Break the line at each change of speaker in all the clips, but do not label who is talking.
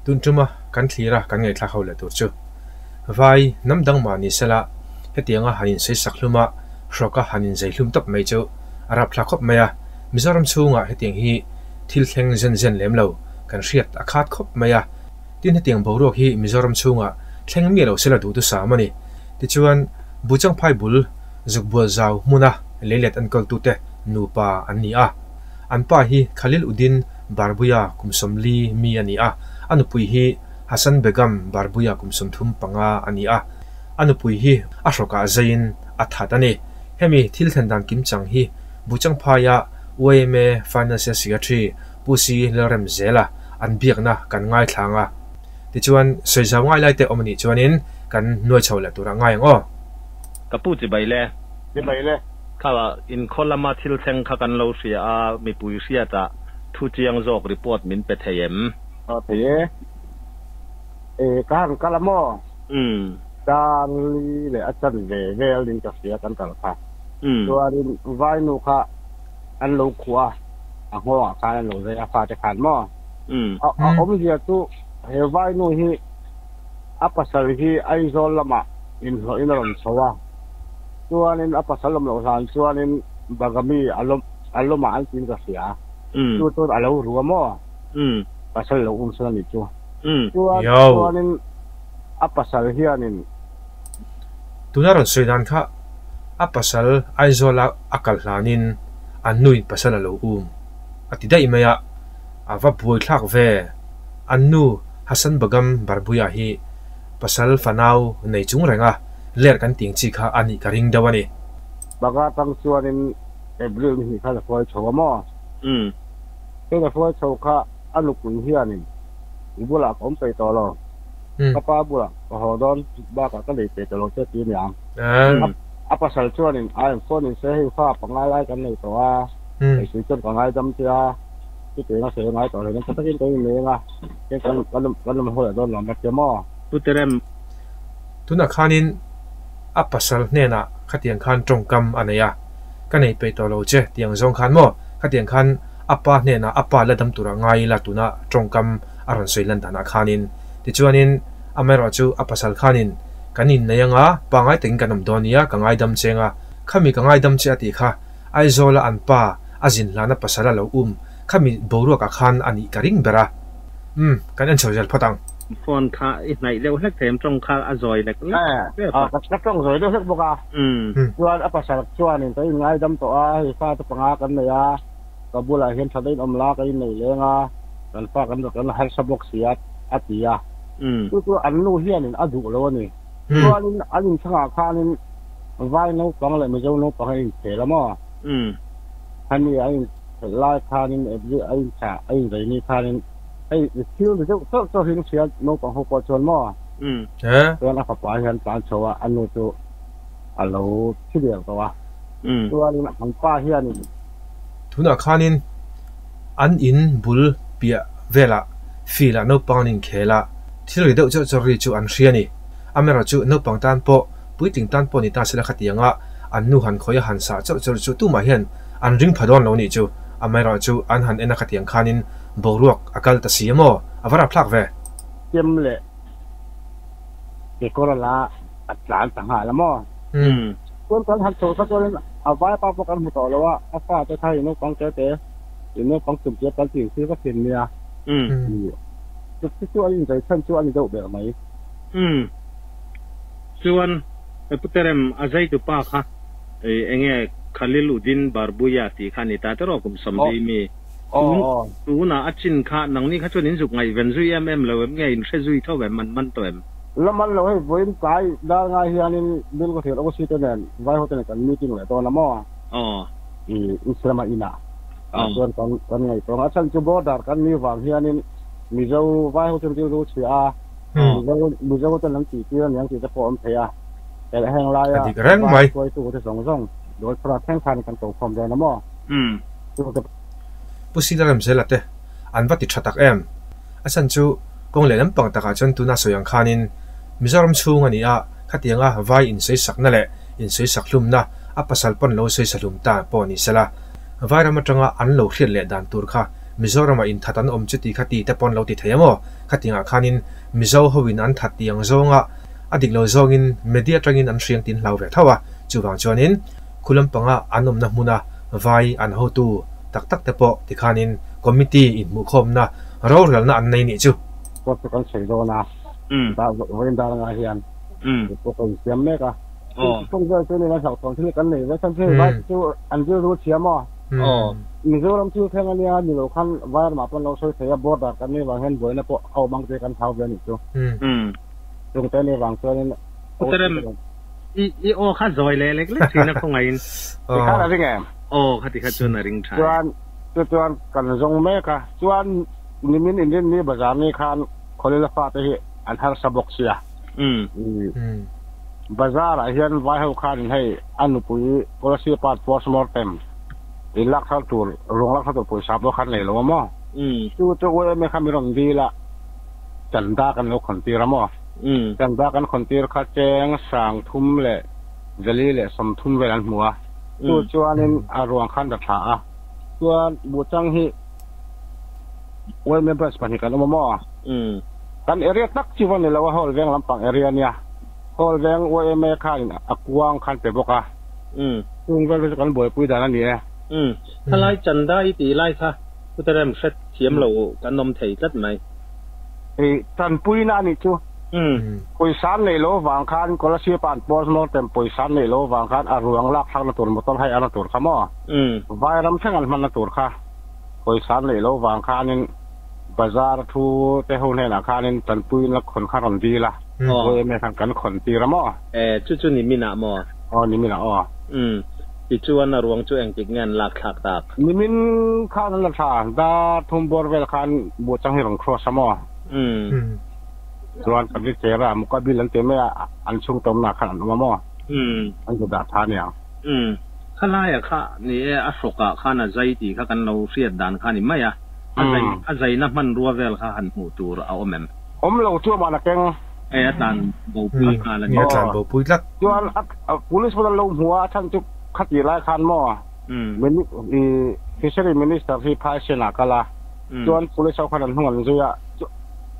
Tun tuma kan thlir a kan ngaihthlak ho leh tur chu vai hnam dang mah ni sela hetianga han insawi sak hlum a, hrawka han inzei hlum tawp mai chu a rapthlak khawp mai a. Mizoram chhungah hetiang hi thil thleng zen zen lem lo kan hriat a khat khawp mai a. Tin hetiang boruak hi Mizoram chhungah thleng miah lo sela duhthusam a ni. Tichuan Buchangphai bul Zukbual zau hmuna leilet enkawltute nupa an ni a. An pa hi Khalil Uddin Barbuya kum 40 mi a ni a, a nupui hi Hasan Begum Barbuya kum 35 a ni a. A nupui hi a hrawkah zeiin a that a ni. Hemi thil thlen dan kimchang hi Buchangphaia yma Financial Secretary Pu Si Lalremzela an biakna kan ngaithlang a. Tichuan, sawi zau ngai lai te awm a nih chuanin kan nuai chho leh turah ngai ang aw.
Ka pu chibai le.
Chibai le.
Kha inkhaw lama thil thleng kha kan lo hria a, mipui hriatah thu chiang zawk report min pe thei em?
Aw thei e. E ka han kal a maw?
Umm.
Darli leh a chan ve vel in ka hria kan kal kha. Chuanin vainu kha an lo khuah a, a nghawngah khan an lo zai a fate khan maw? A awmzia chu he vainu hi a pasal hi Aizawl lamah inhlawhin a rawn chho a, chuanin a pasal awm loh hlan chuanin Bagami a lawmah an tiin ka hria, chu chuan a lo ru a maw? Pasal lo um sawn a nih chu. Chuan chuanin a pasal hianin.
Tuna rawn sawi dan kha a pasal Aizawla a kal hlanin an nuin pasal a lo um a ti daih mai a. A va buaithlak ve. An nu Hasan Bagam Barbuia hi pasal fanau nei chung renga ler kan ting chi kha a nih ka ring deuh a ni.
Baga tang chuanin April ni hnih khan a hruai chho a maw? Heng a hruai chho kha a nupui hianin i bulah ka awm peih tawh lo, ka pa bulah ka haw dawn bakah ka nei peih tawh lo che ti aniang. A pasal chuanin I am phone in se hei fa pangai lai kan nei tawh a, hei sui chuan ka ngaidam che a. Chutiang a sawi ngai tawh lo, nasa takin kan inleng a, heng kan kan kan rawn hawi dawn lo mak che maw?
Pu Terem.
Tunah khanin a pasal hnenah khatiang khan tawngkam a nei a, ka nei peih tawh lo che tiang zawng khan maw? Khatiang khan a pa hnenah a pa la dam tura ngai ila tuna tawngkam a rawn sawi lan danah khanin. Tichuanin amaherawh chu a pasal khanin kan innei anga pangai takin kan awm dawn nia ka ngaidam che anga khami ka ngaidam che a tih kha Aizawla an pa a zin hlana pasal a lo um khami boruakah khan a nih ka ring ber a. Umm, kan en chho zel phawt ang.
Phone kha i hnaih deuh hlek thei em? Tawng kha a zawi lek lek tep a.
Ka tawng zawi deuh hlek bawk a. Chuan a pasal chuanin ka inngaidam tawh a, hei fate panga kan nei a, ka bulah hian tha daih in awm la, ka innei leng a, kan fa kan kan harsa bawk si a, a ti a. Chu chu an nu hianin a duh lo a ni. Chuanin an inchhangah khanin Vai naupang leh Mizo naupang a inkhel a maw? Hani a inkhelh lai khanin Ebri a inchah a inzei ni khanin hei i thil ri deuh chauh chauh hi hria naupang ho pawh chuan maw? Chuan a fapa hian tlan chho a, a nu chu a lo thi der tawh a. Chuanin an pa hianin.
Tunah khanin an in bul piah velah field ah naupang an inkhel a, thil ri deuh chauh chauh ri chu an hria a ni. Amaherawhchu naupang tan pawh Puitling tan pawh ni ta sela khatianga an nu han khawih a han sah chauh chauh chu tumah hian an ring pha dawn lo nih chu. Amaherawhchu an han en a khatiang khanin boruak a kal ta si a maw? A va rapthlak ve.
Chem leh kekawr la a tlan ta nghal a maw? Chuan kan han chho ta chuanin a vaipa pawh kan hmu tawh lo a, a fate kha i naupang te te, i naupang tum tia kan tih thil ka thin nia. Chu chu a inzai chhan chu a ni deuh ber mai.
Chuan Pu Terem a zaitu pa kha enge Khalil Uddin Barbuya tih kha a ni ta tiraw kum 40 mi tunah a chin kha nangni kha chuan in zuk ngaihven zui em em lo em nge in hre zui tho em an man tawh em?
La man lo hei vawiin tlai dar ngai hianin Bill ka hriat OC te nen vai ho te nen kan meeting leh dawn a maw? Islam a inah chuan kan ngaihtuah ang a chhan chu border kan nih vang hianin Mizo vai ho chuan rilru chhia a. Mizo ten an tih tir a niang tih te pawh a awm thei a, heh heng laia
A dik reng mai.
hruaitu te zawng zawng Dawlphura thleng khan kan ko khawm dawn a maw? Chu te.
Pu Sila Remzela te an va ti tha tak em? A chhan chu kawng leh lampang takah chuan tuna sawi ang khanin Mizoram chhung a ni a, khatianga vai insawisakna leh insawisak hlumna a pasal pawn lo sawisa hlum ta pawh ni sela, Vairam atanga an lo hriat leh dan tur kha Mizoramah inthat an awm chuti khati te pawn lo ti thei a maw? Khatiangah khanin Mizo hoin an that tih ang zawnga a dik lo zawngin media atangin an hriang tin hlau ve tho a, chuvang chuanin khu lampanga an awmna hmuna vai an hotu tak tak te pawh tikhanin committee inhmuhkhawmna rorelna an nei nih chu.
Court chu kan sawi dawn a, vawiin dar anga hian report a insiam mek a, chung vel chu ni la hlauhthawn thil kan nei ve chhan chu hei vai te chu an rilru thiam aw. Mizoram thil thleng ania ni lo khan Vairama pawn lo sawi thei a, border kan nei vang hian buaina pawh a awm ang tih kan hlau ve a nih chu. Chungte nei vang chuanin
Uterem, i i aw kha zawi leh lek lek thin a khawngaihin.
Ti khan a ring em?
Aw khati kha chuan a ring tha e.
Chuan chu chuan kan zawng mek a, chuan nimin inrinni bazar ni khan Khawlila fate hi an harsa bawk sia. Bazar ah hian vai ho khanin hei a nupui policy part postmortem in lak thar tur ruang lak thar tur pawisa pawh khan nei lo a maw? Chu chu yma kha mi rawn dil a, chanda kan lo khawn tir a maw? Chanda kan khawn tir kha cheng sang thum leh zali leh 30 vel an hmu a, chu chuanin a ruang khan ra thla a, chuan buhchang hi yma branch pahnih kan awm a maw? Kan area tak chu va ni lo a, Hall veng lampang area nia. Hall veng yma khanin a kuang khan pe bawk a. Chung vel chu kan buaipui dan a ni e.
Thalai chanda i tih lai kha Putarem hret thiam lo kan awm thei tlat mai.
I tanpuina a nih chu. Pawisa an neih loh vang khan Kolasib an postmortem pawisa an neih loh vang khan a ruang lak thlakna tur motor hei ana tur kha maw? Vairam thleng an hmanna tur kha pawisa an neih loh vang khanin Bazar thu te ho hnenah khanin tanpuina khawn kha rawn dil a, yma khan kan khawn tir a maw?
E, chu chu niminah maw?
Aw, niminah aw.
Umm, tichuan a ruang chu engtik nge an lak thlak tak?
Nimin khan an la thla, dar thum bawr vel khan buhchang hi rawn cross a maw?
Umm.
Chuan kan ri cher a, mukabil an ti mai a, an chhung tawmna khan an awm a maw?
Umm.
An zu dah tha aniang.
Umm, khalaiah kha ni e, a hrawkah khan a zai tih kha kan lo hriat dan kha a ni mai a. A zai a zaina hmanrua vel kha han hmuh tur a awm em?
Awm lo chu amah na keng.
Hei a tlan bo pui nghal a ni.
A tlan bo pui tlat.
Chuan a police pawn an lo hmu a, a chhan chu khati lai khan maw i fishery minister hi phaisen ah kal a, chuan police ho khan an hnung an zui a,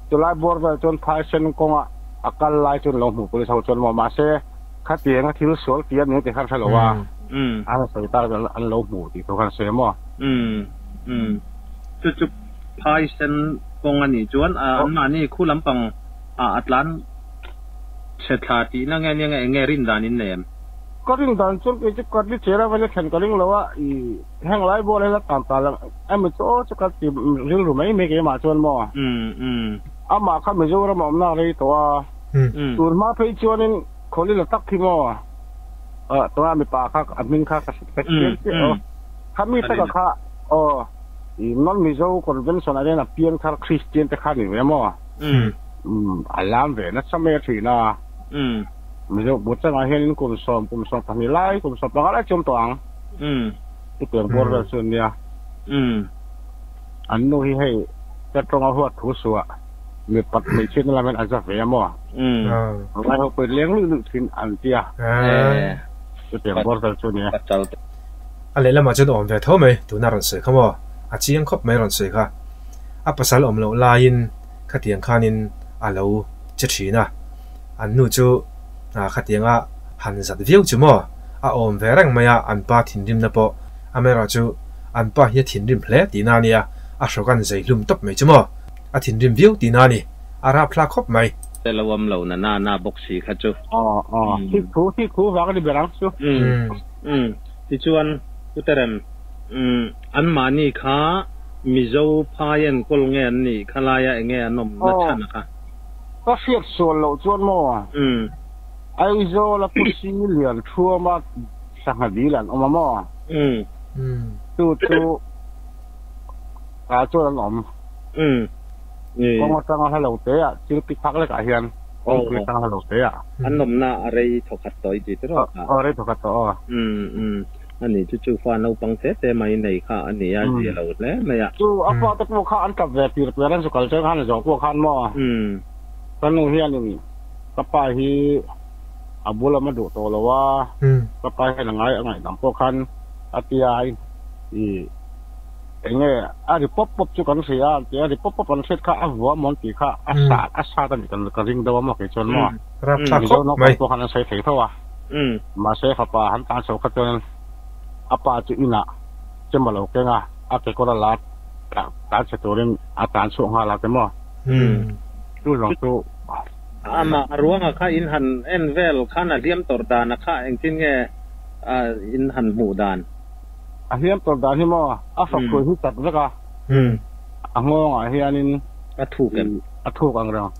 chulai bawr vel chuan phaisen kawnga a kal lai chu an lo hmu police ho chuan maw mahse khatianga thil sual tih a ni tih khan hre lo a, an sawi tak an lo hmu tih thu khan sawi a maw.
Umm. Chu chu phai sen kawng a nih chuan anmahni khu lampang ah a tlan chhe thla tihna nge nia nge eng nge rin dan in nei em?
Ka rin dan chuan kei chu ka ri chera vel a thlen ka ring lo a, i heng lai bawr hi la tan ta lang emaw chu aw chu ka ti rilru mai mai keimah chuan maw?
Umm umm.
Amah kha Mizoram a awmna a rei tawh a, tun hma phei chuanin khawli la tak hi maw? Tuna mipa kha a hming kha ka hre chiang chiah lo. Kha mi taka kha aw i non Mizo convention ah hian a piangthar Kristian te kha ni ve maw? Umm a lam ve nasa mai a thin a. Mizo Bhutan ah hian kum sawm kum 12 lai kum 15 lai chu awm tawh ang. Chutiang bawr vel chu an nia. An nu hi hei ka tawng a huat thu suah mipat hmeichhiatna lam hian a za ve a maw? Ngai ho pawhin leng luih luih thin an tia. Chutiang bawr vel chu a nia.
A lehlamah chuan awm ve tho mai, tuna rawn sawi kha maw? A chiang khawp mai rawn sawi kha. A pasal awm loh laiin khatiang khanin a lo che thin a, an nu chu khatianga han zat viau chu maw? A awm ve reng mai a, an pa thinrimna pawh amaherawhchu an pa hi a thinrim hle tihna a nia, a hrawk an zei hlum tawp mai chu maw? A thinrim viau tihna a ni, a rapthla khawp mai.
Te lo awm lo na na na bawk si kha chu.
Aw aw, thik thu thik thu vang a ni ber ang chu.
Umm umm. Tichuan, Puterem, umm, anmahni kha Mizo phai enkawl nge an nih kha laia enge an awmna chhan a kha?
Ka hriat sual loh chuan maw?
Umm.
Aizawl a Pusi lian thuama sangha dil an awm a maw?
Umm.
Chu chu ah chuan an awm.
Umm.
Kawng atanga hla lo te ah thil pi phak lekah hian kawngpui atanga hla lo te ah.
An awmna a rei thawkhat tawh i ti tiraw kha?
Aw rei thawkhat tawh aw.
Umm umm a ni chu chu fa naupang te te mai nei kha a ni a zia lo hle mai a.
Chu a fa te pawh kha an tap ve tir per an chu kal chuan khan a zawh pawh khan maw?
Umm.
Ka nu hianin ka pa hi a bul awm a duh tawh lo a, ka pa hian a ngai a ngaihdam pawh khan a tia i. Enge a ri pawp pawp chu kan hria a tia ri pawp pawp an hriat kha a vua maw an tih kha a sa a sat a nih kan ka ring deuh a maw kei chuan maw
Rapthlak
Mizo
khawp
naupang
mai.
pawh khan an sawi thei tho a mahse fapa han tan chho kha chuan a pa chu inah chem a lo keng a a kekawr a la tan chhe turin a tan chhuak nghal a te maw chu zawng chu
Amah a ruangah kha in han en vel khan a hliam tawrh dan a kha engtin nge in han hmuh dan?
A hliam tawrh dan hi maw a fak hruai hi tak vek a, a nghawngah hianin
a thuk em?
A thuk ang reng.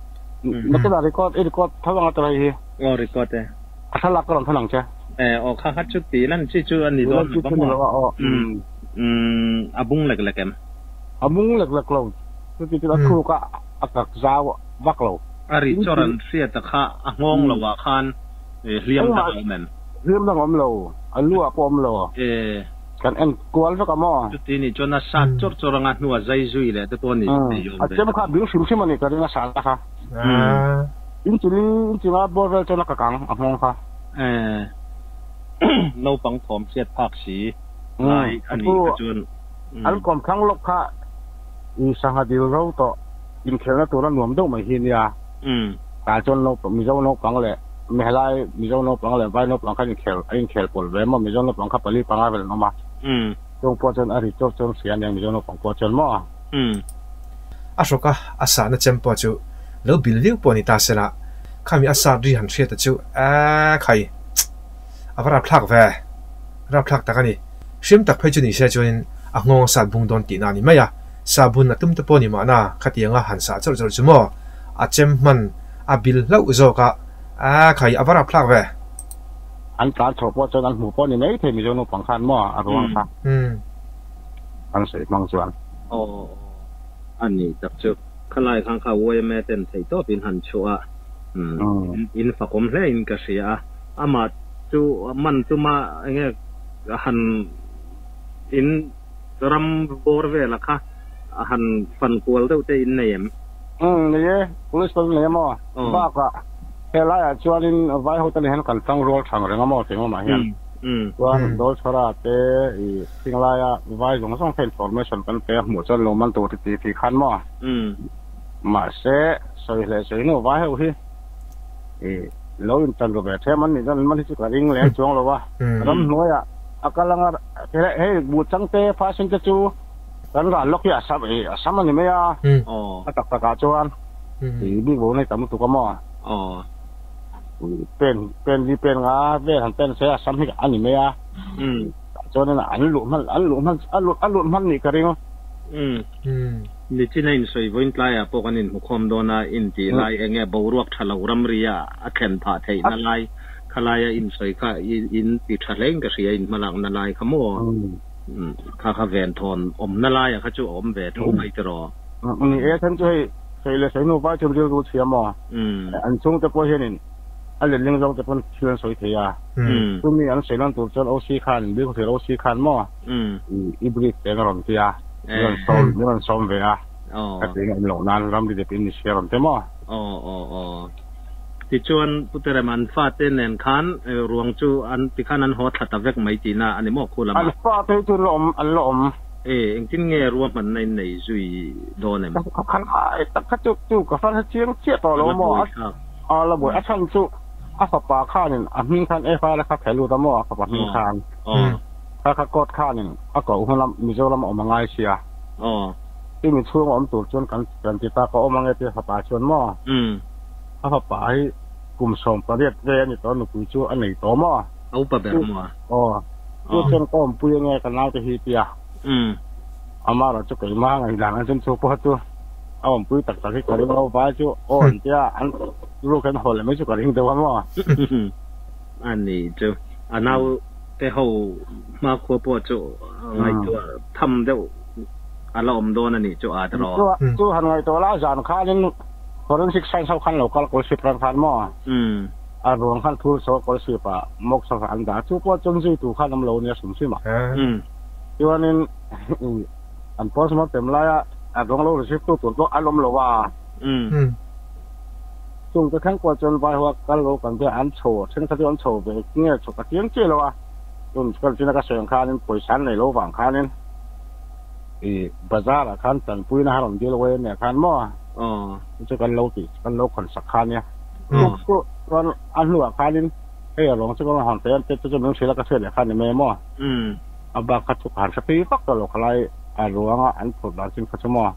Nakina record i record tho anga tawh hei hi.
Aw record e.
A thlalak ka rawn thawn ang che.
E aw kha kha chu tih lan chi chu a ni dawn lo va maw? A bung lek lek em?
A bung lek lek lo, chuti chu a thuk a a kak zau vak lo.
A ri chawr an hriat a kha a nghawng lo ah khan hliam dang a awm em?
Hliam dang a awm lo, a lu ah pawh a awm lo. Kan en kual vek a maw?
Chuti nih chuan a sat chawrh chawrh anga hnua zai zui leh te pawh ni thei awm
A
ve
chem
ta
kha
maw?
bil hrim hrim a ni ka ring a sat a kha. Inchili inchunga bawr vel chuan a ka kang a nghawng kha.
Naupang thawm hriat phak si lai a nih kha chuan.
An kawmthlang lawk kha i sangha dil ro tawh inkhelhna tura nuam deuh mai hi nia. Tah chuan naupang Mizo naupang leh Mehelai Mizo naupang leh Vai naupang kha inkhel a inkhel pawlh ve maw Mizo naupang kha pali panga vel an awm a. Chung pawh chuan a ri chawp chuan hria aniang Mizo naupang pawh chuan maw.
A hrawk a, a sahna chem pawh chu lo bil viau pawh a ni ta se la, khami a sat ri han hriat ta chu eeh khai a va rapthlak ve, rapthlak tak a ni. Hriam tak phei chu ni se chuanin a nghawng a sat bung dawn tihna a ni mai a. Sahbun a tum te pawh ni mahna khatianga han sah chawrh chawrh chu maw a chem hman a bil hlauh zawk a, aa khai a va rapthlak ve.
An tlan chhoh pawh chuan an hmuh pawh ni mai thei Mizo naupang khan maw a ruang kha an sawi hmang chuan.
Aw aw a ni tak chu khalai khan kha yma ten theih tawp in han chhuah a in fakawm hle in ka hria a amah chu man tuma enge han in Ram bawr vela kha a han fan kual deuh te in nei em?
Umm nei e, police pawh nei a maw? Bakah helaiah chuanin vai ho te nen hian kan tang rual thang reng a maw tih lamah hian chuan Dawlchhara te i Thinglai-a vai zawng zawng kha information kan pe a hmuh chuan lo man tur ti ti khan maw? Mahse sawi hleh sawi hnu vai ho hi i lo intan ru ve them an nih chuan an man hi chu ka ring leng chuang lo a, ramhnuaiah a kal anga Hei buh changte phasin te chu kan ral lawk hi a sam a sam a ni mai a, a tak takah chuan i bik bo nei tam lutuk a maw? Pen pen li pen nga vel han pen se a sam hi a ni mai a, tah chuanin an luh hman an luh hman a luh a luh hman nih ka ring.
Nichina insawi vawiin tlaiah pawh kan inhmukhawm dawn a, intih lai eng nge boruak tha lo ramri a a thlen phah theihna lai Khalaia insawi kha in ti tha hlein ka hria, in hmalakna lai kha maw? Kha kha venthawn awmna laia kha chu a awm ve tho mai tiraw?
Ni e, then chu hei sawi leh sawi hnu vai chu rilru chhia maw? An chhungte pawh hianin a letling zawk te pawn thil an sawi thei a, chumi an sawi lan tur chuan OC khan, Bilkhawthlir OC khan maw i brief te an rawn ti a, min rawn sawm, min rawn sawm ve a, ka ti ngam loh nan ramri dep in ni sia rawn ti maw?
Aw aw aw. Tichuan Pu Terem an fate nen khan ruang chu an tikhan an haw thla ta vek mai tihna a ni maw khu lamah?
An fate hi chu an la awm, an la awm.
E, engtin nge ruahmanna in nei zui dawn em?
Ka khan ai tak kha chu chu ka fan hre chiang chiah tawh lo maw? A la buai, a chhan chu a fapa khanin a hming khan FIR kha theh lut a maw a fapa hming khan. Kha kha court khanin a koh hun a Mizoram a awm a ngai sia. Chumi chhunga awm tur chuan kan kan ti ta ka awm ange tia fapa chuan maw? A fapa hi kum 18 ve a ni tawh, nupui chu a nei tawh maw?
A upa ber maw?
Aw. Chu chuan ka awmpui ange ka naute hi tia. Amaherawh chu keimah ngaihdan an chuan chu pawh chu a awmpui tak tak hi ka ring lo, vai chu aw an tia an ruk hian haw leh mai chu ka ring deuh a maw?
A ni chu a naute ho hmakhua pawh chu ngaihtuah tham deuh a la awm dawn a nih chu a tiraw?
Chu han ngaihtuah la zan khanin Forensic science ho khan lo kal kawl sip ran khan maw? A ruang khan thur saw kawl sip ah mawk saw an dah a, chu pawh chuan zui tur khan awm lo nia hrim hrim a. Chuanin an postmortem laia a ruang lo receive tu tur pawh an awm lo a. Chung te thleng pawh chuan vai hoa kal lo kan te an chho, thenkhat chu an chho ve nge chho ka chiang chiah lo a. Tun kal china ka sawi ang khanin pawisa an nei lo vang khanin. I bazar ah khan tanpuina a rawn dil uai ania khan maw? Chu kan lo tih kan lo khawn sak kha ania. Chu chuan a hnuah khanin hei a ruang chu ka rawn hawn thei a, chu chu min hrilh a ka hriat leh kha ni mai maw? A bak kha chu ka han hre phei vak ta lo khalai a ruanga an phurh dan chin kha chu maw?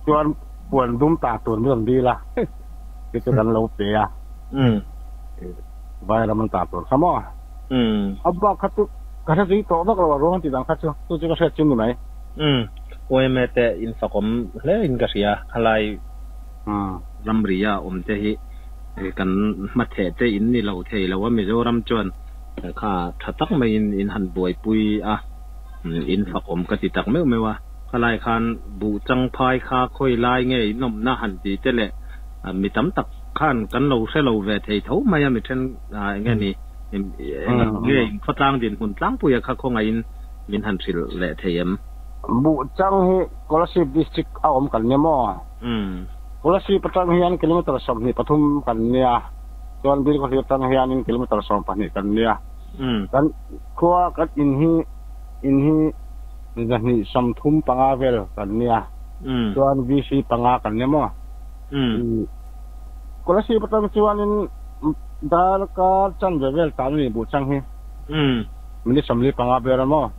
Chuan puan dum ta tur min rawn dil a, chu chu kan lo pe a, Vairam an ta tur kha maw? A bak kha chu ka hre zui tawh vak lo a ruang tih dan kha chu, chu chu ka hriat chu ni mai.
Umm, OMA te in fakawm hle in ka hria, khalai ramri a awm te hi kan hmatheh te in ni lo thei lo a, Mizoram chuan kha tha tak maiin in han buaipui a, in fakawm ka ti tak meuh meuh a, khalai khan buh chang phai kha khawi lai nge in awmna han ti te leh mi tam tak khan kan lo hre lo ve thei tho mai a, mi then eng nge ni nge in khawtlang dinhmun tlangpuia kha khawngaihin min han hrilh leh thei em?
Buh chang hi Kolasib District a awm kan nia maw? Kolasib atang hian kilometre 23 kan nia, chuan Bilkhawthlir atang hianin kilometre 12 kan nia. Kan khua kan in hi in hi 235 vel kan nia, chuan VC panga kan nia maw? Kolasib atang chuanin darkar chanve vel tan a ni buh chang hi. Minute 45 ber a maw?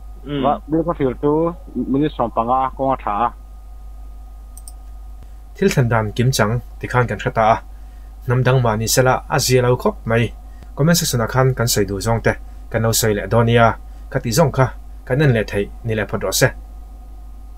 Bilkhawthlir chu minute 15 kawng a tha a.
Thil thlen dan kim chang tikhan kan hre ta a, hnam dang mah ni sela a zia lo khawp mai. Comment section ah khan kan sawi duh zawng te kan lo sawi leh dawn nia, kha tih zawng kha kan en leh theih ni leh phawt rawh se.